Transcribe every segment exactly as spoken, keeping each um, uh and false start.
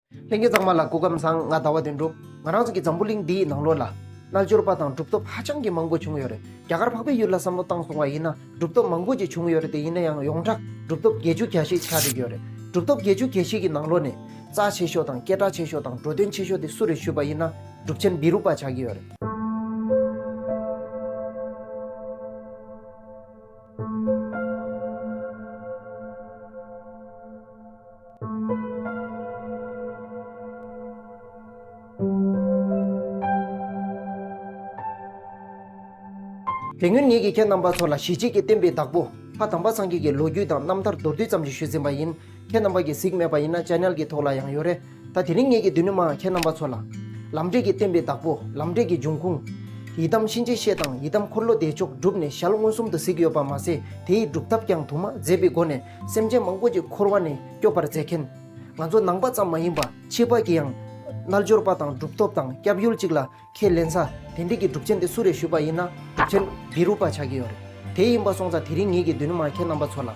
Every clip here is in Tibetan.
ལྷན་རྒྱས་ཚང་མ་ལ་སྐུ་ཁམས་བཟང་། ང་ཟླ་བ་དོན་གྲུབ། ང་རང་ཚོ་གི་འཛམ་བུ་གླིང་འདིའི་ནང་ལོགས་ལ་རྣལ་འབྱོར་པ་དང་གྲུབ་ཐོབ་ཧ་ཅང་གི་མང་པོ་བྱུང་ཡོད་རེད། རྒྱ་གར་འཕགས་པའི་ཡུལ་ལ་བསམ་བློ་བཏང་སོང་བ་ཡིན་ན་གྲུབ་ཐོབ་མང་པོ་ཅིག་བྱུང་ཡོད་རེད་དེ། ཡིན་ན་ཡང་ཡོངས་གྲགས་གྲུབ་ཐོབ་བརྒྱད་ཅུ་གྱ་བཞི་ཆགས་བསྡད་ཀྱི་ཡོད་རེད། གྲུབ་ཐོབ་བརྒྱད་ཅུ་གྱ་བཞི་གི་ནང་ལོགས་ནས་རྩ་ཆེ་ཤོས་དང་སྐད་གྲགས་ཆེ་ཤོས་དང་འགྲོ་དོན་ཆེ་ཤོས་དེ་སུ་རེད་ཞུས་པ་ཡིན་ན་གྲུབ་ཆེན་བི་རུ་པ་ཆགས་ཀྱི་ཡོད་རེད། དེ་སྔོན་ངེད་ཀྱིས་ཁྱེད་རྣམ་པ་ཚོ་ལ་ཞི་བྱེད་ཀྱི་བསྟན་པའི་བདག་པོ་ཕ་དམ་པ་སངས་རྒྱས་ཀྱི་ལོ་རྒྱུས་དང་རྣམ་ཐར་མདོར་བསྡུས་ཙམ་ཞིག་ཞུས་ཟིན་པ་ཡིན། ཁྱེད་རྣམ་པ་གིས་གཟིགས་མེད་པ་ཡིན་ན་ཅེ་ནལ་གྱི་ཐོག་ལ་ཡང་ཡོད་རེད། ད་དེ་རིང་ངེད་ཀྱིས་མདུན་ནས་མར་ཁྱེད་རྣམ་པ་ཚོ་ལ་ལམ་འབྲས་ཀྱི་བསྟན་པའི་བདག་པོ། ལམ་འབྲས་ཀྱི་འབྱུང་ཁུངས། ཡི་དམ་གཤིན་རྗེ་གཤེད་དང་ཡི་དམ་འཁོར་ལོ་བདེ་མཆོག་སྒྲུབ་ནས་ཞལ་མངོན་སུམ་དུ་གཟིགས་ཡོད་པ་མ་ཟད། དེའི་སྒྲུབ་ཐབས་ཀྱང་དུ་མ་མཛད་པའི་སྒོ་ནས་སེམས་ཅན་མང་པོ་ཅིག་འཁོར་བ་ནས་སྐྱོབ་པར་མཛད་མཁན། ང་ཚོ་ནང་པ་ཙམ་མ་ཡིན་པ་ཕྱི་པ་གི་ཡང་རྣལ་འབྱོར་པ་དང་གྲུབ་ཐོབ་དང་སྐྱབས་ཡུལ་གཅིག་ལ་ཁས་ལེན་ས་དེ་འདྲ་གི་གྲུབ་ཆེན་དེ་སུ་རེད་ཞུས་པ་ཡིན་ན་གྲུབ་ཆེན་བི་རུ་པ་ཆགས་ཀྱི་ཡོད་རེད། དེ་ཡིན་པ་སོང་ཙང་དེ་རིང་ངེད་ཀྱིས་མདུན་མར་ཁྱེད་རྣམ་པ་ཚོ་ལ་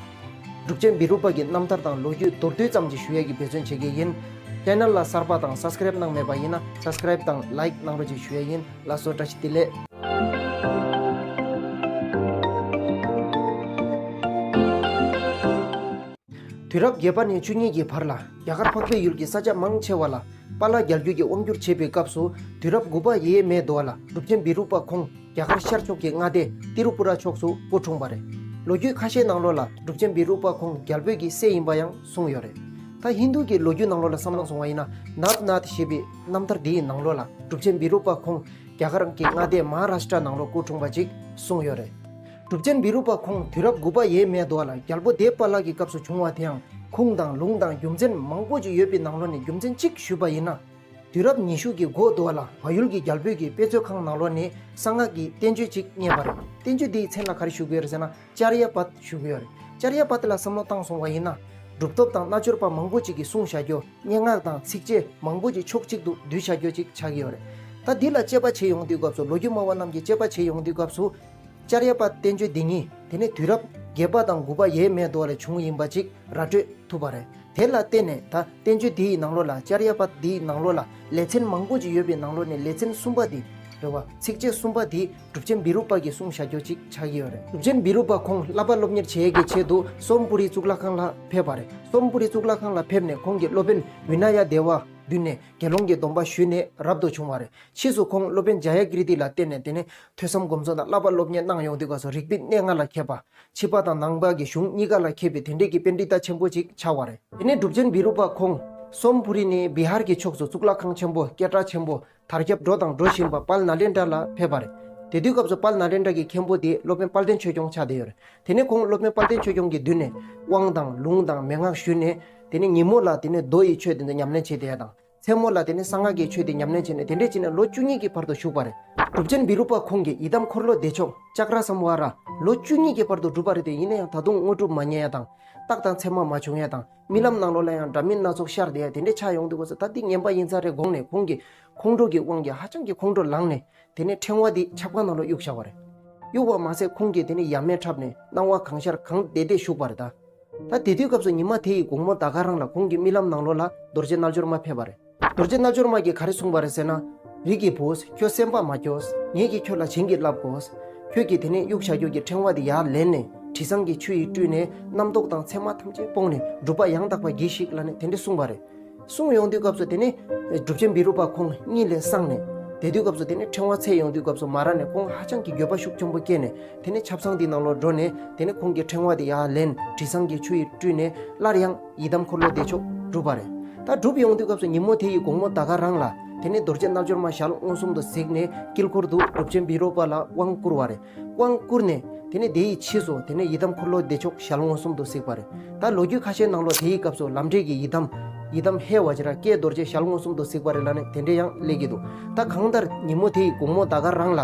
གྲུབ་ཆེན་བི་རུ་པ་གི་རྣམ་ཐར་དང་ལོ་རྒྱུས་མདོར་བསྡུས་ཙམ་ཅིག་ཞུ་ཡས་ཀྱི་འབད་བརྩོན་བྱེད་ཀྱི་ཡིན། ཅེ་ནལ་ལ་གསར་པ་དང་སབ་སི་ཀ་རེབ་གནང་མེད་པ་ཡིན་ན་སབ་སི་ཀ་རེབ་དང་ལའིཀ་གནང་རོགས་ཅིག་ཞུ་ཡས་ཡིན། ལགས་སོ། བཀྲ་ཤིས་བདེ་ལེགས། དུས་རབས་བརྒྱད་པ་ནས་བཅུ་གཉིས་ཀྱི་བར་ལ་རྒྱ་གར་འཕགས་པའི་ཡུལ་གྱི་ས་ཆ་མང་ཆེ་བ་ལ་པཱ་ལགས་རྒྱལ་རྒྱུད་ཀྱིས་དབང་བསྒྱུར་བྱེད་པའི་སྐབས་སུ། དུས་རབས་དགུ་པ་ཡས་མས་དུ་བ་ལ་གྲུབ་ཆེན་བི་རུ་པ་ཁོང་རྒྱ་གར་ཤར་ཕྱོགས་ཀྱི་མངའ་སྡེ་ཏི་རུ་པུ་ར་ཕྱོགས་སུ་སྐུ་འཁྲུངས་པ་རེད། ལོ་རྒྱུས་ཁ་ཤས་ནང་ལོགས་ལ་གྲུབ་ཆེན་བི་རུ་པ་ཁོང་རྒྱལ་པོའི་གི་སྲས་ཡིན་པ་ཡང་གསུངས་ཡོད་རེད། ད་ཧིན་རྡུ་གི་ལོ་རྒྱུས་ནང་ལོགས་ལ་བསམ་བློ་སོང་བ་ཡིན་ན་ནཱཐ་ནཱཐ་ཞེས་པའི་རྣམ་ཐར་འདིའི་ནང་ལོགས་ལ་གྲུབ་ཆེན་བི་རུ་པ་ཁོང་རྒྱ་གར་གྱི་མངའ་སྡེ་མ་ཧཱ་རཱཤ་ཏྲ་ནང་ལོགས་སྐུ་འཁྲུངས་པ་ཅིག་གསུངས་ཡོད་རེད། གྲུབ་ཆེན་བི་རུ་པ་ཁོང་དུས་རབས་དགུ་པ་ཡས་མས་དུ་བ་ལ་རྒྱལ་པོ་དེ་པཱ་ལགས་ཀྱི་སྐབས་སུ་བྱུང་བ་དེའང་ཁུངས་དང་ལུང་དང་རྒྱུ་མཚན་མང་པོ་ཅིག་ཡོད་པའི་ནང་ལོགས་ནས་རྒྱུ་མཚན་གཅིག་ཞུས་པ་ཡིན་ན། དུས་རབས་ཉི་ཤུ་གི་འགོ་དུ་བ་ལ་བལ་ཡུལ་གྱི་རྒྱལ་པོའི་གི་དཔེ་མཛོད་ཁང་ནང་ལོགས་ནས་གསང་སྔགས་ཀྱི་བསྟན་བཅོས་ཅིག་རྙེད་པ་རེད། བསྟན་བཅོས་འདིའི་མཚན་ལ་ག་རེ་ཞུ་གི་ཡོད་རེད་ཟེར་ན་ཅཱརྱ་པད་ཞུ་གི་ཡོད་རེད། ཅཱརྱ་པད་ལ་བསམ་བློ་བཏང་སོང་བ་ཡིན་ན་གྲུབ་ཐོབ་དང་རྣལ་འབྱོར་པ་མང་པོ་ཅིག་གིས་གསུངས་བཞག་རྒྱུ། སྙན་ངག་དང་ཚིགས་བཅད་མང་པོ་ཅིག་ཕྱོགས་གཅིག་ཏུ་བསྡུས་བཞག་རྒྱུ་ཅིག་ཆགས་ཀྱི་ཡོད་རེད། ད་འདི་ལ་དཔྱད་པ་བྱེད་ཡོང་དུས་སྐབས་སུ་ལོ་རྒྱུས་སྨྲ་བ་རྣམས་ཀྱིས་དཔྱད་པ་བྱེད་ཡོང་དུས་སྐབས་སུ། ཅཱརྱ་པད་བསྟན་བཅོས་འདི་ཉིད་དེ་ནི་དུས་རབས་བརྒྱད་པ་དང་དགུ་པ་ཡས་མས་དུ་བ་ལ་བྱུང་ཡིན་པ་ཅིག་ར་སྤྲོད་ཐུབ་པ་རེད། དེ་ལ་བརྟེན་ནས་ད་བསྟན་བཅོས་འདི་ཡི་ནང་ལོགས་ལ་ཅཱརྱ་པད་འདི་ཡི་ནང་ལོགས་ལ་ལེ་ཚན་མང་པོ་ཅིག་ཡོད་པའི་ནང་ལོགས་ནས་ལེ་ཚན་གསུམ་པ་འདི་རེད་བ། ཚིགས་བཅད་གསུམ་པ་འདི་གྲུབ་ཆེན་བི་རུ་པ་གིས་གསུངས་བཞག་རྒྱུ་ཅིག་ཆགས་ཀྱི་ཡོད་རེད། གྲུབ་ཆེན་བི་རུ་པ་ཁོང་བསླབ་པ་སློབ་གཉེར་བྱེད་ཀྱི་ཆེད་དུ་སོམ་པུ་རི་གཙུག་ལག་ཁང་ལ་ཕེབས་པ་རེད། སོམ་པུ་རི་གཙུག་ལག་ཁང་ལ་ཕེབས་ནས་ཁོང་གི་སློབ་དཔོན་བི་ན་ཡ་དེ་བ་མདུན་ནས་དགེ་སློང་གི་སྡོམ་པ་ཞུས་ནས་རབ་ཏུ་བྱུང་བ་རེད། ཕྱིས་སུ་ཁོང་སློབ་དཔོན་ཛ་ཡ་ཀིརྟི་ལ་བརྟེན་ནས་དེ་ནས་ཐོས་བསམ་སྒོམ་གསུམ་དང་བསླབ་པ་སློབ་གཉེར་གནང་ཡོང་དུས་སྐབས་སུ་རིག་པའི་གནས་ལྔ་ལ་མཁས་པ། ཕྱི་པ་དང་ནང་པ་གི་གཞུང་གཉིས་ཀ་ལ་མཁས་པའི་དེ་འདྲའི་གི་པཎྜི་ཏ་ཆེན་པོ་ཅིག་ཆགས་པ་རེད། དེ་ནས་གྲུབ་ཆེན་བི་རུ་པ་ཁོང་སོམ་པུ་རི་ནས་བི་ཧར་གྱི་ཕྱོགས་སུ་གཙུག་ལག་ཁང་ཆེན་པོ་སྐད་གྲགས་ཆེན་པོ་དར་ཁྱབ་འགྲོ་དང་འགྲོ་བཞིན་པ་དཔལ་ནཱ་ལེནྡྲ་ལ་ཕེབས་པ་རེད། དེ་དུས་སྐབས་སུ་དཔལ་ནཱ་ལེནྡྲ་གི་མཁན་པོ་དེ་སློབ་དཔོན་དཔལ་ལྡན་ཆོས་སྐྱོང་ཆགས་བསྡད་ཡོད་རེད། དེ་ནས་ཁོང་སློབ་དཔོན་དཔལ་ལྡན་ཆོས་སྐྱོང་གི་མདུན་ནས་དབང་དང་ལུང་དང་མན་ངག་ཞུས་ནས། དེ་ནས་ཉིན་མོ་ལ་དེ་ནས་མདོ་ཡི་ཆོས་དེ་ཚོ་ཉམས་ལེན་བྱེད་བསྡད་ཡ་དང་། མཚན་མོ་ལ་དེ་ནས་གསང་སྔགས་ཀྱི་ཆོས་དེ་ཉམས་ལེན་བྱས་ནས་དེ་འདྲས་བྱས་ནས་ལོ་བཅུ་གཉིས་ཀྱི་བར་དུ་བཞུགས་པ་རེད། གྲུབ་ཆེན་བི་རུ་པ་ཁོང་གིས་ཡི་དམ་འཁོར་ལོ་བདེ་མཆོག་ཙཀྲ་སམ་བྷ་ར་ལོ་བཅུ་གཉིས་ཀྱི་བར་དུ་བསྒྲུབས་པ་རེད་དེ། ཡིན་ན་ཡང་ད་དུང་དངོས་གྲུབ་མ་རྙེད་ཡ་དང་། རྟགས་དང་མཚན་མ་མ་བྱུང་ཡ་དང་། རྨི་ལམ་ནང་ལོགས་ལ་ཡང་འདྲ་མིན་སྣ་ཚོགས་ཤར་བསྡད་ཡ་དེ་འདྲས་ཆགས་ཡོང་དུས་སྐབས་སུ་ད་འདི་ངན་པ་ཡིན་ས་རེད་དགོངས་ནས་ཁོང་གིས་ཁོང་ཁྲོ་གི་དབང་གིས་ཧ་ཅང་གི་ཁོང་ཁྲོ་ལངས་ནས། དེ་ནས་ཕྲེང་བ་འདི་ཆབ་ཁང་ནང་ལ་གཡུགས་བཞག་པ་རེད། གཡུགས་པ་མ་ཟད་ཁོང་གིས་དེ་ནས་ཡ་མེད་འཁྲབ་ནས་སྣང་བ་གང་ཤར་གང་བདེ་བདེ་བཞུགས་པ་རེད་ད། ད་དེ་དུས་སྐབས་སུ་ཉི་མ་དེ་ཡི་དགོང་མོ་ད་ག་རང་ལ་ཁོང་གི་རྨི་ལམ་ནང་ལོགས་ལ་རྡོ་རྗེ་རྣལ་འབྱོར་མ་ཕེབས་པ་རེད། རྡོ་རྗེ་རྣལ་འབྱོར་མ་གིས་ག་རེ་གསུངས་པ་རེད་ཟེར་ན། རིགས་ཀྱི་བུ། ཁྱོད་སེམས་པ་མ་སྐྱོ། ངེད་ཀྱིས་ཁྱོད་ལ་བྱིན་གྱིས་བརླབ་དགོས། ཁྱོད་ཀྱིས་དེ་ནས་གཡུགས་བཞག་རྒྱུ་གི་ཕྲེང་བ་དེ་ཡར་ལེན་ནས་དྲི་བཟང་གི་ཆུ་ཡིས་བཀྲུས་ནས་རྣམ་རྟོག་དང་མཚན་མ་ཐམས་ཅད་སྤོང་ནས་སྒྲུབ་པ་ཡང་དག་པ་གྱིས་ཤིག་ལབ་ནས་དེ་འདྲ་གསུངས་པ་རེད། གསུངས་ཡོང་དུས་སྐབས་སུ་དེ་ནས་གྲུབ་ཆེན་བི་རུ་པ་ཁོང་གཉིད་ལས་སངས་ནས། དེ་དུས་སྐབས་སུ་དེ་ནས་ཕྲེང་བ་འཚལ་ཡོང་དུས་སྐབས་སུ་མ་ར་ནས་ཁོང་ཧ་ཅང་གི་འགྱོད་པ་ཤུགས་ཆེན་པོ་སྐྱེས་ནས་དེ་ནས་ཆབ་གསང་འདི་ནང་ལོགས་འགྲོ་ནས་དེ་ནས་ཁོང་གི་ཕྲེང་བ་དེ་ཡར་ལེན། དྲི་བཟང་གི་ཆུ་ཡིས་བཀྲུས་ནས་སླར་ཡང་ཡི་དམ་འཁོར་ལོ་བདེ་མཆོག་སྒྲུབ་པ་རེད། ད་སྒྲུབ་ཡོང་དུས་སྐབས་སུ་ཉིན་མོ་དེ་ཡི་དགོང་མོ་ད་ག་རང་ལ་དེ་ནས་རྡོ་རྗེ་རྣལ་འབྱོར་མ་ཞལ་མངོན་སུམ་དུ་གཟིགས་ནས་དཀྱིལ་འཁོར་དུ་གྲུབ་ཆེན་བི་རུ་པ་ལ་དབང་བསྐུར་བ་རེད། དབང་བསྐུར་ནས་དེ་ནས་དེ་ཡི་ཕྱིས་སུ་དེ་ནས་ཡི་དམ་འཁོར་ལོ་བདེ་མཆོག་ཞལ་མངོན་སུམ་དུ་གཟིགས་པ་རེད། ད་ལོ་རྒྱུས་ཁ་ཤས་ནང་ལོགས་དེ་ཡི་སྐབས་སུ་ལམ་འབྲས་ཀྱི་ཡི་དམ། ཡི་དམ་ཧེ་བཛྲ་ཀྱེ་རྡོ་རྗེ་ཞལ་མངོན་སུམ་དུ་གཟིགས་པ་རེད་ལབ་ནས་དེ་འདྲས་ཡང་སླེབས་ཀྱི་འདུག་ད་གང་ལྟར་ཉིན་མོ་དེ་ཡི་དགོང་མོ་ད་ག་རང་ལ་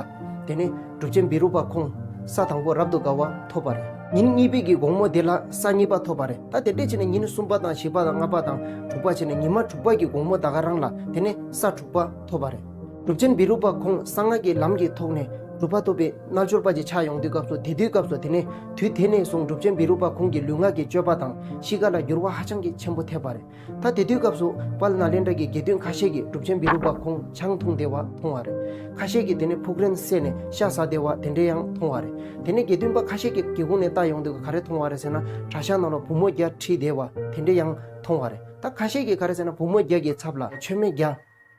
དེ་ནས་གྲུབ་ཆེན་བི་རུ་པ་ཁོང་ས་དང་པོ་རབ་ཏུ་དགའ་བ་ཐོབ་པ་རེད། ཉིན་གཉིས་པའི་གི་དགོང་མོ་དེ་ལ་ས་གཉིས་པ་ཐོབ་པ་རེད། ད་དེ་འདྲས་བྱས་ནས་ཉིན་གསུམ་པ་དང་བཞི་པ་དང་ལྔ་པ་དང་དྲུག་པ་བྱས་ནས་ཉི་མ་དྲུག་པ་གི་དགོང་མོ་ད་ག་རང་ལ་དེ་ནས་ས་དྲུག་པ་ཐོབ་པ་རེད། གྲུབ་ཆེན་བི་རུ་པ་ཁོང་གསང་སྔགས་ཀྱི་ལམ་གྱི་ཐོག་ནས་ གྲུབ་པ་ཐོབ་པའི་རྣལ་འབྱོར་པ་ཅིག་ཆགས་ཡོང་དུས་སྐབས་སུ། དེ་དུས་སྐབས་སུ་དེ་ནས་དུས་དེ་ནས་བཟུང་གྲུབ་ཆེན་བི་རུ་པ་ཁོང་གི་ལུས་ངག་གི་སྤྱོད་པ་དང་གཤིས་ཀ་ལ་འགྱུར་བ་ཧ་ཅང་གི་ཆེན་པོ་ཐེབས་པ་རེད། ད་དེ་དུས་སྐབས་སུ་དཔལ་ནཱ་ལེནྡྲ་གི་དགེ་འདུན་ཁ་ཤས་ཀྱིས་གྲུབ་ཆེན་བི་རུ་པ་ཁོང་ཆང་འཐུང་བདེ་བ་མཐོང་བ་རེད། ཁ་ཤས་ཀྱིས་དེ་ནས་ཕུག་རོན་བསད་ནས་ཤ་ཟ་བདེ་བ་དེ་འདྲས་ཡང་མཐོང་བ་རེད། དེ་ནས་དགེ་འདུན་པ་ཁ་ཤས་ཀྱི་སྒེའུ་ཁུང་ནས་ལྟ་ཡོང་དུས་ག་རེ་མཐོང་བ་རེད་ཟེར་ན། གྲྭ་ཤག་ནང་ལ་བུ་མོ་བརྒྱ་ཁྲིད་བདེ་བ་དེ་འདྲས་ཡང་མཐོང་བ་རེད། ད་ཁ་ཤས་ཀྱིས་ག་རེ་ཟེར་ན། བུ་མོ་བརྒྱ་གི་ཚབ་ལ་མཆོད་མེ་བརྒྱ་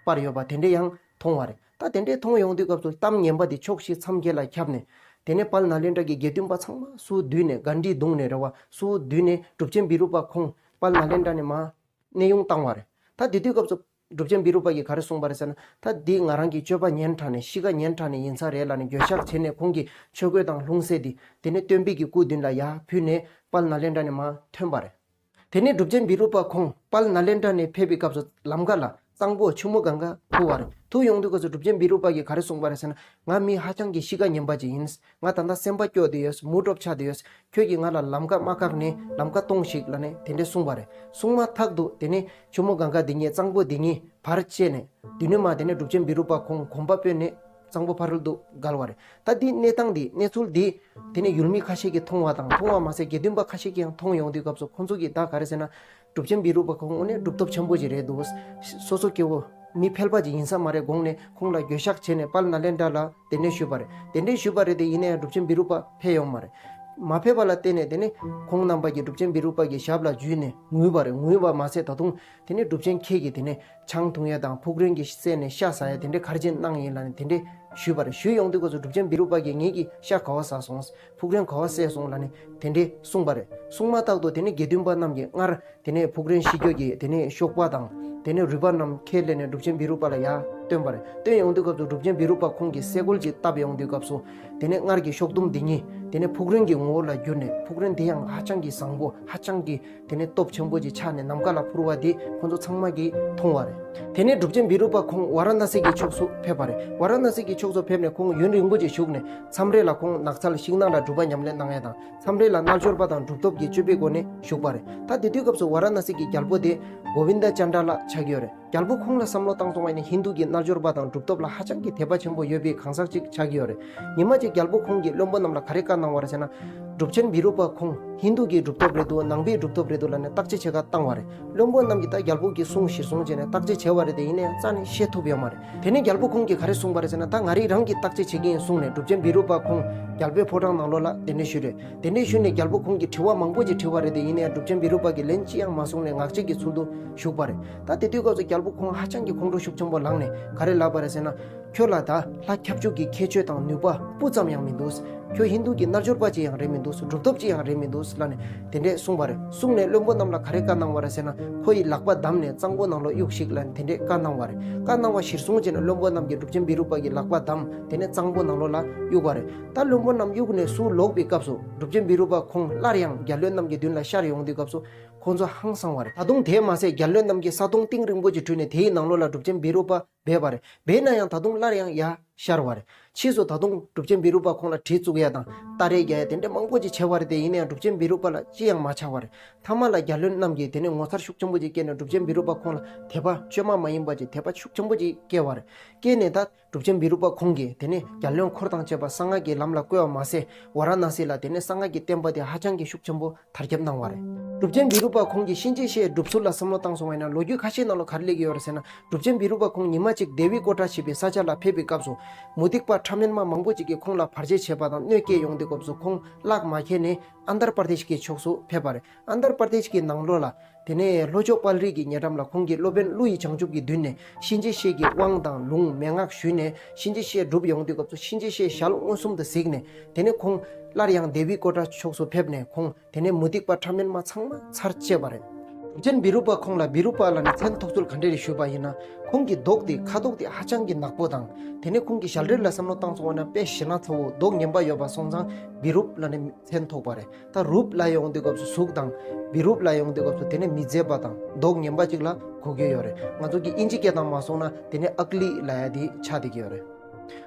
སྤར་ཡོད་པ་དེ་འདྲས་ཡང་མཐོང་བ་རེད། ད་དེ་འདྲས་མཐོང་ཡོང་དུས་སྐབས་སུ་གཏམ་ངན་པ་དེ་ཕྱོགས་བཞི་མཚམས་བརྒྱད་ལ་ཁྱབ་ནས། དེ་ནས་དཔལ་ནཱ་ལེནྡྲ་གི་དགེ་འདུན་པ་ཚང་མ་སུ་བསྡུས་ནས། ག་འདྲས་བརྡུངས་ནས་རེད་བ། སུ་བསྡུས་ནས་གྲུབ་ཆེན་བི་རུ་པ་ཁོང་དཔལ་ནཱ་ལེནྡྲ་ནས་མར་གནས་དབྱུང་བཏང་བ་རེད། ད་དེ་དུས་སྐབས་སུ་གྲུབ་ཆེན་བི་རུ་པ་གིས་ག་རེ་གསུངས་པ་རེད་ཟེར་ན། ད་འདི་ང་རང་གི་སྤྱོད་པ་ངན་དྲགས་ནས་གཤིས་ཀ་ངན་དྲགས་ནས་ཡིན་ས་རེད་ལབ་ནས་འགྱོད་བཤགས་བྱས་ནས། ཁོང་གིས་ཆོས་གོས་དང་ལྷུང་བཟེད་འདི་དེ་ནས་སྟོན་པའི་གི་སྐུ་མདུན་ལ་ཡར་ཕུལ་ནས་དཔལ་ནཱ་ལེནྡྲ་ནས་མར་ཐོན་པ་རེད། དེ་ནས་གྲུབ་ཆེན་བི་རུ་པ་ཁོང་དཔལ་ནཱ་ལེནྡྲ་ནས་ཕེབས་པའི་སྐབས་སུ་ལམ་ཁ་ལ་གཙང་པོ་ཆུ་མོ་གངྒཱ་ཐུག་པ་རེད། ཐུག་ཡོང་དུས་སྐབས་སུ་གྲུབ་ཆེན་བི་རུ་པ་གིས་ག་རེ་གསུངས་པ་རེད་ཟེར་ན། ང་མི་ཧ་ཅང་གི་གཤིས་ཀ་ངན་པ་ཅིག་ཡིན། ང་ད་ལྟ་སེམས་པ་སྐྱོ་བསྡད་ཡོད། མུ་འགྲོ་ཆགས་བསྡད་ཡོད། ཁྱོད་ཀྱིས་ང་ལ་ལམ་ཁ་མ་བཀག་ནས་ལམ་ཁ་སྟོངས་ཤིག་ལབ་ནས་དེ་འདྲས་གསུངས་པ་རེད། གསུངས་མ་ཐག་ཏུ་དེ་ནས་ཆུ་མོ་གངྒཱ་འདི་གཉིས་གཙང་པོ་འདི་གཉིས་བར་བཅད་ནས། དེ་ནས་མར་དེ་ནས་གྲུབ་ཆེན་བི་རུ་པ་ཁོང་གོམ་པ་སྤོས་ནས་གཙང་པོ་ཕ་རོལ་ཏུ་བརྒལ་བ་རེད། ད་འདི་གནས་སྟངས་འདི། གནས་ཚུལ་འདི་དེ་ནས་ཡུལ་མི་ཁ་ཤས་ཀྱིས་མཐོང་བ་དང་། མཐོང་བ་མ་ཟད་དགེ་འདུན་པ་ཁ་ཤས་ཀྱིས་ཡང་མཐོང་ཡོང་དུས་སྐབས་སུ། ཁོང་ཚོ་གིས་ད་ག་རེ་ཟེར་ན། གྲུབ་ཆེན་བི་རུ་པ་ཁོང་དངོས་གནས་གྲུབ་ཐོབ་ཆེན་པོ་ཅིག་རེད་འདུག། སོ་སོ་སྐྱེ་བོ་མི་ཕལ་པ་ཅིག་ཡིན་ས་མ་རེད་དགོངས་ནས། ཁོང་ལ་འགྱོད་བཤགས་བྱས་ནས་དཔལ་ནཱ་ལེནྡྲ་ལ་དེ་འདྲས་ཞུས་པ་རེད། དེ་འདྲས་ཞུས་པ་རེད་དེ། ཡིན་ན་ཡང་གྲུབ་ཆེན་བི་རུ་པ་ཕེབས་ཡོང་མ་རེད། མ་ཕེབས་པ་ལ་བརྟེན་ནས་དེ་ནས་ཁོང་རྣམ་པ་གིས་གྲུབ་ཆེན་བི་རུ་པ་གི་ཞབས་ལ་འཇུས་ནས་ངུས་པ་རེད། ངུས་པ་མ་ཟད་ད་དུང་དེ་ནས་གྲུབ་ཆེན་ཁྱེད་ཀྱིས་དེ་ནས་ཆང་འཐུང་ཡ་དང་ཕུག་རོན་གྱི་བསད་ནས་ཤ་ཟ་ཡ་དེ་འདྲས་ག་རེ་བྱས་གནང་ཡིན་ལབ་ནས་དེ་འདྲས་ཞུས་པ་རེད། ཞུས་ཡོང་དུས་སྐབས་སུ་གྲུབ་ཆེན་བི་རུ་པ་གིས་ངེད་ཀྱི་ཤ་ག་བ་ཟ་སོང་། ཕུག་རོན་ག་བ་བསད་སོང་ལབ་ནས་དེ་འདྲས་གསུངས་པ་རེད། གསུངས་མ་ཐག་ཏུ་དེ་ནས་དགེ་འདུན་པ་རྣམས་ཀྱིས་སྔར་དེ་ནས་ཕུག་རོན་ཤི་རྒྱུ་གི་དེ་ནས་གཤོག་པ་དང་། དེ་ནས་རུས་པ་རྣམས་ཁས་ལེན་ནས་གྲུབ་ཆེན་བི་རུ་པ་ལ་ཡར་བཏོན་པ་རེད། བཏོན་ཡོང་དུས་སྐབས་སུ་གྲུབ་ཆེན་བི་རུ་པ་ཁོང་གིས་སེ་གོལ་ཅིག་བཏབ་ཡོང་དུས་སྐབས་སུ། དེ་ནས་སྔར་གྱི་གཤོག་ཟླུམ་འདི་གཉིས་དེ་ནས་ཕུག་རོན་གྱི་ངོ་བོ་ལ་གྱུར་ནས། ཕུག་རོན་དེ་ཡང་ཧ་ཅང་གི་བཟང་པོ། ཧ་ཅང་གི་དེ་ནས་སྟོབས་ཆེན་པོ་ཅིག་ཆགས་ནས་ནམ་མཁའ་ལ་འཕུར་བ་དེ་ཁོང་ཚོ་ཚང་མ་གིས་མཐོང་བ་རེད། དེ་ནས་གྲུབ་ཆེན་བི་རུ་པ་ཁོང་ཝཱ་ར་ཎ་སི་གི་ཕྱོགས་སུ་ཕེབས་པ་རེད། ཝཱ་ར་ཎ་སི་གི་ཕྱོགས་སུ་ཕེབས་ནས་ཁོང་ཡུན་རིང་པོ་ཅིག་བཞུགས་ནས། མཚམས་རེ་ལ་ཁོང་ནགས་ཚལ་ཤིང་ནགས་ལ་སྒྲུབ་པ་ཉམས་ལེན་གནང་ཡ་དང་། མཚམས་རེ་ལ་རྣལ་འབྱོར་པ་དང་གྲུབ་ཐོབ་ཀྱི་སྤྱོད་པའི་སྒོ་ནས་བཞུགས་པ་རེད། ད་དེ་དུས་སྐབས་སུ་ཝཱ་ར་ཎ་སི་གི་རྒྱལ་པོ་དེ་གོ་བིན་དཱ་ཅན་དྲ་ལ་ཆགས་ཀྱི་ཡོད་རེད། རྒྱལ་པོ་ཁོང་ལ་བསམ་བློ་བཏང་སོང་བ་ཡིན་ན། ཧིན་དུ་གི་རྣལ་འབྱོར་པ་དང་གྲུབ་ཐོབ་ལ་ཧ་ཅང་གི་དད་པ་ཆེན་པོ་ཡོད་པའི་གང་ཟག་ཅིག་ཆགས་ཀྱི་ཡོད་རེད། ཉི་མ་གཅིག་རྒྱལ་པོ་ཁོང་གིས་བློན་པོ་རྣམས་ལ་ག་རེ་བཀའ་གནང་བ་རེད་ཟེར་ན། གྲུབ་ཆེན་བི་རུ་པ་ཁོང་ཧིན་དུ་གི་གྲུབ་ཐོབ་རེད་འདུག། ནང་པའི་གྲུབ་ཐོབ་རེད་འདུག་ལབ་ནས་བརྟག་དཔྱད་བྱེད་ག་བཏང་བ་རེད། བློན་པོ་རྣམས་ཀྱིས་ད་རྒྱལ་པོ་གི་གསུང་གཞིར་བཟུང་བྱས་ནས་བརྟག་དཔྱད་བྱས་པ་རེད་དེ། ཡིན་ན་ཡང་རྩ་ནས་ཤེས་ཐུབ་ཡོད་མ་རེད། དེ་ནས་རྒྱལ་པོ་ཁོང་གིས་ག་རེ་གསུངས་པ་རེད་ཟེར་ན། ད་ང་རིག་རང་གིས་བརྟག་དཔྱད་བྱེད་ཀྱི་ཡིན་གསུངས་ནས་གྲུབ་ཆེན་བི་རུ་པ་ཁོང་རྒྱལ་པོའི་ཕོ་བྲང་ནང་ལོགས་ལ་དེ་འདྲས་ཞུས་རེད། དེ་འདྲས་ཞུས་ནས་རྒྱལ་པོ་ཁོང་གིས་དྲི་བ་མང་པོ་ཅིག་དྲིས་པ་རེད་དེ། ཡིན་ན་ཡང་གྲུབ་ཆེན་བི་རུ་པ་གིས་ལན་ཅི་ཡང་མ་གསུངས་ནས་ངག་བཅད་ཀྱི་ཚུལ་དུ་བཞུགས་པ་རེད། ད་དེ་དུས་སྐབས་སུ་རྒྱལ་པོ་ཁོང་ཧ་ཅང་གི་ཁོང་ཁྲོ་ཤུགས་ཆེན་པོ་ལངས་ནས་ག་རེ་ལབ་པ་རེད་ཟེར་ན། ཁྱོད་ལ་ད་ལྷ་ཁྱབ་འཇུག་གི་ཁྱད་ཆོས་དང་ནུས་པ་སྤུ་ཙམ་ཡང་མི་འདུག། ཁྱོད་ཧིན་དུ་གི་རྣལ་འབྱོར་པ་ཅིག་ཡང་རེད་མི་འདུག། གྲུབ་ཐོབ་ཅིག་ཡང་རེད་མི་འདུག་ལབ་ནས་དེ་འདྲས་གསུངས་པ་རེད། གསུངས་ནས་བློན་པོ་རྣམས་ལ་ག་རེ་བཀའ་གནང་བ་རེད་ཟེར་ན། ཁོ་ཡི་ལག་པ་བསྡམས་ནས་གཙང་པོ་ནང་ལོགས་གཡུགས་ཤིག་ལབ་ནས་དེ་འདྲས་བཀའ་གནང་བ་རེད། བཀའ་གནང་བ་གཞིར་བཟུང་བྱས་ནས་བློན་པོ་རྣམས་ཀྱིས་གྲུབ་ཆེན་བི་རུ་པ་གི་ལག་པ་བསྡམས། དེ་ནས་གཙང་པོ་ནང་ལོགས་ལ་གཡུགས་པ་རེད། ད་བློན་པོ་རྣམས་གཡུགས་ནས་ཚུར་ལོག་པའི་སྐབས་སུ། གྲུབ་ཆེན་བི་རུ་པ་ཁོང་སླར་ཡང་རྒྱལ་བློན་རྣམས་ཀྱི་མདུན་ལ་ཤར་ཡོང་དུས་སྐབས་སུ། ཁོང་ཚོ་ཧང་སངས་པ་རེད། ད་དུང་དེས་མ་ཟད་རྒྱལ་བློན་རྣམས་ཀྱིས་ས་དོང་གཏིང་རིང་པོ་ཅིག་བྲུས་ནས་དེའི་ནང་ལོགས་ལ་གྲུབ་ཆེན་བི་རུ་པ་སྦས་པ་རེད། སྦས་ན་ཡང་ད་དུང་སླར་ཡང་ཡར་ཤར་བ་རེད། ཕྱིས་སུ་ད་དུང་གྲུབ་ཆེན་བི་རུ་པ་ཁོང་ལ་གྲི་བཙུགས་ཡ་དང་སྟ་རེ་རྒྱག་ཡ་དེ་འདྲ་མང་པོ་ཅིག་བྱས་པ་རེད་དེ། ཡིན་ན་ཡང་གྲུབ་ཆེན་བི་རུ་པ་ལ་ཅི་ཡང་མ་ཆགས་པ་རེད། མཐའ་མ་ལ་རྒྱལ་བློན་རྣམས་ཀྱིས་དེ་ནས་ངོ་མཚར་ཤུགས་ཆེན་པོ་ཅིག་སྐྱེས་ནས་གྲུབ་ཆེན་བི་རུ་པ་ཁོང་ལ་དད་པ་བཅོས་མ་མ་ཡིན་པ་ཅིག་དད་པ་ཤུགས་ཆེན་པོ་ཅིག་སྐྱེས་པ་རེད། སྐྱེས་ནས་ད་གྲུབ་ཆེན་བི་རུ་པ་ཁོང་གིས་དེ་ནས་རྒྱལ་བློན་འཁོར་དང་བཅས་པ་གསང་སྔགས་ཀྱི་ལམ་ལ་བཀོལ་བ་མ་ཟད། ཝཱ་ར་ཎ་སི་ལ་དེ་ནས་གསང་སྔགས་ཀྱི་བསྟན་པ་དེ་ཧ་ཅང་གི་ཤུགས་ཆེན་པོ་དར་ཁྱབ་གནང་བ་རེད། གྲུབ་ཆེན་བི་རུ་པ་ཁོང་གིས་གཤིན་རྗེ་གཤེད་སྒྲུབ་ཚུལ་ལ་བསམ་བློ་བཏང་སོང་བ་ཡིན་ན། ལོ་རྒྱུས་ཁ་ཤས་ནང་ལ་ག་རེ་སླེབས་ཀྱི་ཡོད་རེད་ཟེར་ན། གྲུབ་ཆེན་བི་རུ་པ་ཁོང་ཉི་མ་གཅིག་དེ་བི་ཀོ་ཊ་ཞེས་པའི་ས་ཆ་ལ་ཕེབས་པའི་སྐབས་སུ། མུ་སྟེགས་པ་ཕྲ་མེན་མ་མང་པོ་ཅིག་གིས་ཁོང་ལ་བར་ཆད་བྱས་པ་དང་གནོད་སྐྱེལ་ཡོང་དུས་སྐབས་སུ། ཁོང་གླགས་མ་ཁེལ་ནས་ཨན་དར་པར་དེཤ་གི་ཕྱོགས་སུ་ཕེབས་པ་རེད། ཨན་དར་པར་དེཤ་གི་ནང་ལོགས་ལ་དེ་ནས་ལྷོ་ཕྱོགས་དཔལ་རི་གི་ཉེ་འགྲམ་ལ་ཁོང་གིས་སློབ་དཔོན་ཀླུ་ཡི་བྱང་ཆུབ་ཀྱི་མདུན་ནས་གཤིན་རྗེ་གཤེད་ཀྱི་དབང་དང་ལུང་མན་ངག་ཞུས་ནས། གཤིན་རྗེ་གཤེད་སྒྲུབ་ཡོང་དུས་སྐབས་སུ་གཤིན་རྗེ་གཤེད་ཞལ་མངོན་སུམ་དུ་གཟིགས་ནས། དེ་ནས་ཁོང་སླར་ཡང་དེ་བི་ཀོ་ཊ་ཕྱོགས་སུ་ཕེབས་ནས། ཁོང་དེ་ནས་མུ་སྟེགས་པ་ཕྲ་མེན་མ་ཚང་མ་ཚར་བཅད་པ་རེད། གྲུབ་ཆེན་བི་རུ་པ་ཁོང་ལ་བི་རུ་པ་ལབ་ནས་མཚན་ཐོགས་ཚུལ་ག་འདྲ་རེད་ཞུས་པ་ཡིན་ན། ཁོང་གི་མདོག་དེ་ཁ་དོག་དེ་ཧ་ཅང་གི་ནག་པོ་དང་། དེ་ནས་ཁོང་གི་ཞལ་རས་ལ་བསམ་བློ་བཏང་སོང་བ་ན་དཔེ་ཞེ་ན་ཚ་བོ་མདོག་ངན་པ་ཡོད་པ་སོང་ཙང་བི་རུབ་ལབ་ནས་མཚན་ཐོགས་པ་རེད། ད་རུབ་ལབ་ཡོང་དུས་སྐབས་སུ་གཟུགས་དང་། བི་རུབ་ལབ་ཡོང་དུས་སྐབས་སུ་དེ་ནས་མི་མཛེས་པ་དང་མདོག་ངན་པ་ཅིག་ལ་གོ་གི་ཡོད་རེད། ང་ཚོ་གི་དབྱིན་ཇི་སྐད་དང་མ་སོང་ན་དེ་ནས་ཨག་ལི་ལབ་ཡ་དེ་ཆགས་བསྡད་ཀྱི་ཡོད་རེད།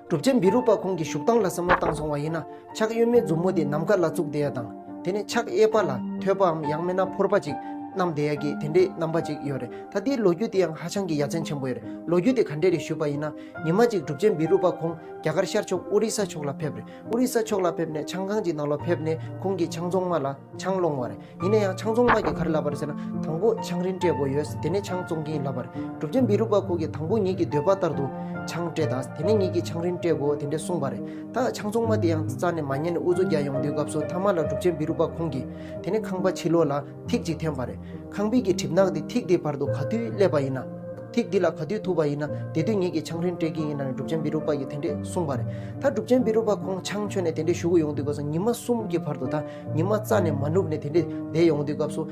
གྲུབ་ཆེན་བི་རུ་པ་ཁོང་གི་བཞུགས་སྟངས་ལ་བསམ་བློ་བཏང་སོང་བ་ཡིན་ན། ཕྱག་གཡོན་མའི་མཛུབ་མོ་དེ་ནམ་མཁའ་ལ་བཙུགས་བསྡད་ཡ་དང་། དེ་ནས་ཕྱག་གཡས་པ་ལ་ཐོད་པའམ་ཡང་མིན་ན་ཕོར་པ་ཅིག་ བསྣམས་བསྡད་ཡ་གི་དེ་འདྲའི་རྣམ་པ་ཅིག་ཡོད་རེད། ད་དེའི་ལོ་རྒྱུས་དེ་ཡང་ཧ་ཅང་གི་ཡ་མཚན་ཆེན་པོ་ཡོད་རེད། ལོ་རྒྱུས་དེ་ག་འདྲས་རེད་ཞུས་པ་ཡིན་ན། ཉི་མ་གཅིག་གྲུབ་ཆེན་བི་རུ་པ་ཁོང་རྒྱ་གར་ཤར་ཕྱོགས་ཨོ་རི་ས་ཕྱོགས་ལ་ཕེབས་རེད། ཨོ་རི་ས་ཕྱོགས་ལ་ཕེབས་ནས་ཆང་ཁང་གི་ནང་ལ་ཕེབས་ནས་ཁོང་གིས་ཆང་བཙོང་མ་ལ་ཆང་སློང་བ་རེད། ཡིན་ན་ཡང་ཆང་བཙོང་མ་གིས་ག་རེ་ལབ་པ་རེད་ཟེར་ན། དང་པོ་ཆང་རིན་སྤྲད་དགོས་ཡོད། དེ་ནས་ཆང་བཙོང་གིན་ལབ་པ་རེད། གྲུབ་ཆེན་བི་རུ་པ་ཁོང་གིས་དང་པོ་ངེད་ཀྱི་འདོད་པ་ལྟར་དུ་ཆང་སྤྲད་དང་། དེ་ནས་ངེད་ཀྱིས་ཆང་རིན་སྤྲད་དགོས། དེ་འདྲས་གསུངས་པ་རེད། ད་ཆང་བཙོང་མ་དེ་ཡང་རྩ་ནས་མ་ཉན་ནས་ཨུ་ཚུགས་རྒྱག་ཡོང་དུས་སྐབས་སུ། མཐའ་མ་ལ་གྲུབ་ཆེན་བི་རུ་པ་ཁོང་གིས་དེ་ནས་ཁང་པ་ཕྱི་ལོགས་ལ་ཐིག་ཅིག་འཐེན་པ་རེད། ཁང་པའི་གི་གྲིབ་ནག་དེ་ཐིག་དེ་བར་དུ་ག་དུས་སླེབས་པ་ཡིན་ན། ཐིག་འདི་ལ་ག་དུས་ཐུག་པ་ཡིན་ན། དེ་དུས་ངེད་ཀྱིས་ཆང་རིན་སྤྲད་ཀྱི་ཡིན་ལབ་ནས་གྲུབ་ཆེན་བི་རུ་པ་གིས་དེ་འདྲས་གསུངས་པ་རེད། ད་གྲུབ་ཆེན་བི་རུ་པ་ཁོང་ཆང་མཆོད་ནས་དེ་འདྲས་བཞུགས་ཡོང་དུས་སྐབས་སུ། ཉི་མ་གསུམ་གྱི་བར་དུ། ད་ཉི་མ་རྩ་ནས་མ་ནུབ་ནས་དེ་འདྲས་བསྡད་ཡོང་དུས་སྐབས་སུ།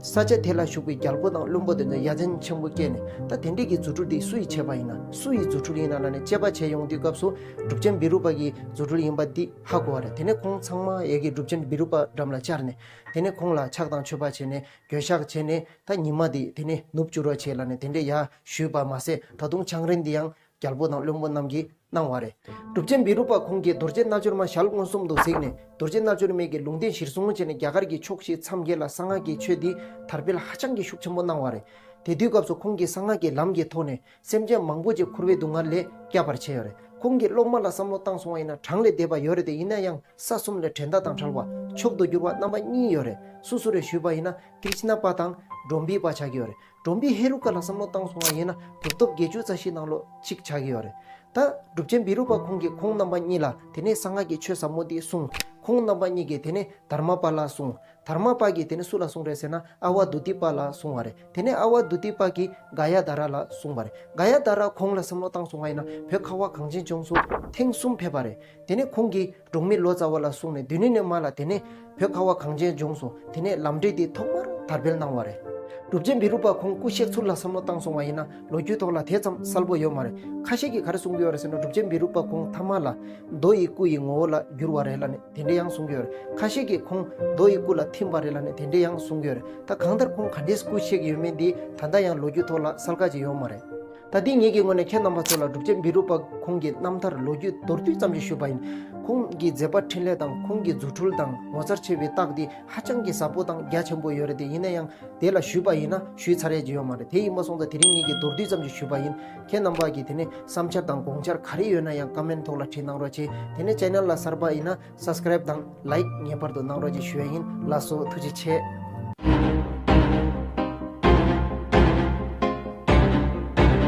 ས་ཆ་དེ་ལ་བཞུགས་པའི་རྒྱལ་པོ་དང་བློན་པོ་དེ་ཚོ་ཡ་མཚན་ཆེན་པོ་སྐྱེས་ནས། ད་དེ་འདྲས་ཀྱི་རྫུ་འཕྲུལ་འདི་སུ་ཡིས་བྱས་པ་ཡིན་ན། སུ་ཡི་རྫུ་འཕྲུལ་ཡིན་ན་ལབ་ནས་དཔྱད་པ་བྱས་ཡོང་དུས་སྐབས་སུ། གྲུབ་ཆེན་བི་རུ་པ་གི་རྫུ་འཕྲུལ་ཡིན་པ་འདི་ཧ་གོ་བ་རེད། དེ་ནས་ཁོང་ཚང་མ་ཡ་གི་གྲུབ་ཆེན་བི་རུ་པ་འགྲམ་ལ་བཅར་ནས། དེ་ནས་ཁོང་ལ་ཕྱག་དང་མཆོད་པ་བྱས་ནས། འགྱོད་བཤགས་བྱས་ནས། ད་ཉི་མ་འདི་དེ་ནས་ནུབ་འགྱུར་བ་བྱེད་ལབ་ནས་དེ་འདྲས་ཡ་ཞུས་པ་མ་ཟད། ད་དུང་ཆང་རིན་འདི་ཡང་རྒྱལ་པོ་དང་བློན་པོ་རྣམས་ཀྱིས་གནང་བ་རེད། གྲུབ་ཆེན་བི་རུ་པ་ཁོང་གིས་རྡོ་རྗེ་རྣལ་འབྱོར་མ་ཞལ་མངོན་སུམ་དུ་གཟིགས་ནས། རྡོ་རྗེ་རྣལ་འབྱོར་མའི་གི་ལུང་བསྟན་གཞིར་བཟུང་བྱས་ནས། རྒྱ་གར་གྱི་ཕྱོགས་བཞི་མཚམས་བརྒྱད་ལ་གསང་སྔགས་ཀྱི་ཆོས་འདི་དར་སྤེལ་ཧ་ཅང་གི་ཤུགས་ཆེན་པོ་གནང་བ་རེད། དེ་དུས་སྐབས་སུ་ཁོང་གིས་གསང་སྔགས་ཀྱི་ལམ་གྱི་ཐོག་ནས་སེམས་ཅན་མང་པོ་ཅིག་འཁོར་བའི་སྡུག་བསྔལ་ལས་བསྐྱབས་པར་བྱས་ཡོད་རེད། ཁོང་གི་སློབ་མ་ལ་བསམ་བློ་བཏང་སོང་བ་ཡིན་ན། གྲངས་ལས་འདས་པ་ཡོད་རེད་དེ། ཡིན་ན་ཡང་ས་གསུམ་ལས་བྲན་ཟླ་དང་བྲལ་བ། མཆོག་ཏུ་གྱུར་པ་རྣམ་པ་གཉིས་ཡོད་རེད། སུ་སུ་རེད་ཞུས་པ་ཡིན་ན། ཏིར་ཤི་ན་པ་དང་འབྲོམ་བུའི་པ་ཆགས་ཀྱི་ཡོད་རེད། འབྲོམ་བུའི་ཧེ་རུ་ཀ་ལ་བསམ་བློ་བཏང་སོང་བ་ཡིན་ན། གྲུབ་ཐོབ་བརྒྱད་ཅུ་རྩ་བཞི་ནང་ལོགས་གཅིག་ཆགས་ཀྱི་ཡོད་རེད། ད་གྲུབ་ཆེན་བི་རུ་པ་ཁོང་གིས་ཁོང་རྣམ་པ་གཉིས་ལ་དེ་ནས་གསང་སྔགས་ཀྱི་ཆོས་ཟབ་མོ་འདི་གསུངས། ཁོང་རྣམ་པ་གཉིས་ཀྱིས་དེ་ནས་དྷརྨ་པཱ་ལ་གསུངས། དྷརྨ་པཱ་གིས་དེ་ནས་སུ་ལ་གསུངས་རེད་ཟེར་ན། ཨ་ཝ་དུ་ཏི་པ་ལ་གསུངས་པ་རེད། དེ་ནས་ཨ་ཝ་དུ་ཏི་པ་གིས་ག་ཡ་དྷ་ར་ལ་གསུངས་པ་རེད། ག་ཡ་དྷ་ར་ཁོང་ལ་བསམ་བློ་བཏང་སོང་བ་ཡིན་ན། བོད་ཁ་བ་གངས་ཅན་ལྗོངས་སུ་ཐེངས་གསུམ་ཕེབས་པ་རེད། དེ་ནས་ཁོང་གིས་འབྲོག་མི་ལོ་ཙཱ་བ་ལ་གསུངས་ནས། དེ་ནས་ནས་མ་ལ་དེ་ནས་བོད་ཁ་བ་གངས་ཅན་ལྗོངས་སུ་དེ་ནས་ལམ་འབྲས་འདི་ཐོག་མར་དར་སྤེལ་གནང་བ་རེད། གྲུབ་ཆེན་བི་རུ་པ་ཁོང་སྐུ་གཤེགས་ཚུལ་ལ་བསམ་བློ་བཏང་སོང་བ་ཡིན་ན། ལོ་རྒྱུས་ཐོག་ལ་དེ་ཙམ་གསལ་པོ་ཡོད་མ་རེད། ཁ་ཤས་ཀྱིས་ག་རེ་གསུང་གི་ཡོད་རེད་ཟེར་ན། གྲུབ་ཆེན་བི་རུ་པ་ཁོང་ཐ་མ་ལ་མདོ་ཡི་སྐུ་ཡི་ངོ་བོ་ལ་གྱུར་བ་རེད་ལབ་ནས་དེ་འདྲས་ཡང་གསུང་གི་ཡོད་རེད། ཁ་ཤས་ཀྱིས་ཁོང་མདོ་ཡི་སྐུ་ལ་ཐིམ་པ་རེད་ལབ་ནས་དེ་འདྲས་ཡང་གསུང་གི་ཡོད་རེད། ད་གང་ལྟར་ཁོང་ག་འདྲས་སྐུ་གཤེགས་ཡོད་མེད་འདི་ད་ལྟ་ཡང་ལོ་རྒྱུས་ཐོག་ལ་གསལ་ཁ་ཅིག་ཡོད་མ་རེད། ད་འདི་ངེད་ཀྱི་ངོས་ནས་ཁྱེད་རྣམ་པ་ཚོ་ལ་གྲུབ་ཆེན་བི་རུ་པ་ཁོང་གི་རྣམ་ཐར་ལོ་རྒྱུས་མདོར་བསྡུས་ཙམ་ཞིག་ཞུས་པ་ཡིན། ཁོང་གི་མཛད་པ་འཕྲིན་ལས་དང་། ཁོང་གི་རྫུ་འཕྲུལ་དང་ངོ་མཚར་ཆེ་བའི་རྟགས་འདི་ཧ་ཅང་གི་ཟབ་པོ་དང་རྒྱ་ཆེན་པོ་ཡོད་རེད་དེ། ཡིན་ན་ཡང་དེ་ལ་ཞུས་པ་ཡིན་ན་ཞུས་ཚར་ཡས་ཅིག་ཡོད་མ་རེད། དེ་ཡིན་པ་སོང་ཙང་དེ་རིང་ངེད་ཀྱིས་མདོར་བསྡུས་ཙམ་ཞིག་ཞུས་པ་ཡིན། ཁྱེད་རྣམ་པ་གིས་དེ་ནས་བསམ་འཆར་དང་དགོངས་འཆར་ག་རེ་ཡོད་ན་ཡང་ཀ་མེན་ཐོག་ལ་བྲིས་གནང་རོགས་བྱེད། དེ་ནས་ཅེ་ནལ་ལ་གསར་པ་ཡིན་ན་སབ་སི་ཀ་རེབ་དང་ལའིག་ངེས་པར་དུ་གནང་རོགས་བྱེད་ཞུ་ཡ་ཡིན། ལགས་སོ། ཐུགས་རྗེ་ཆེ།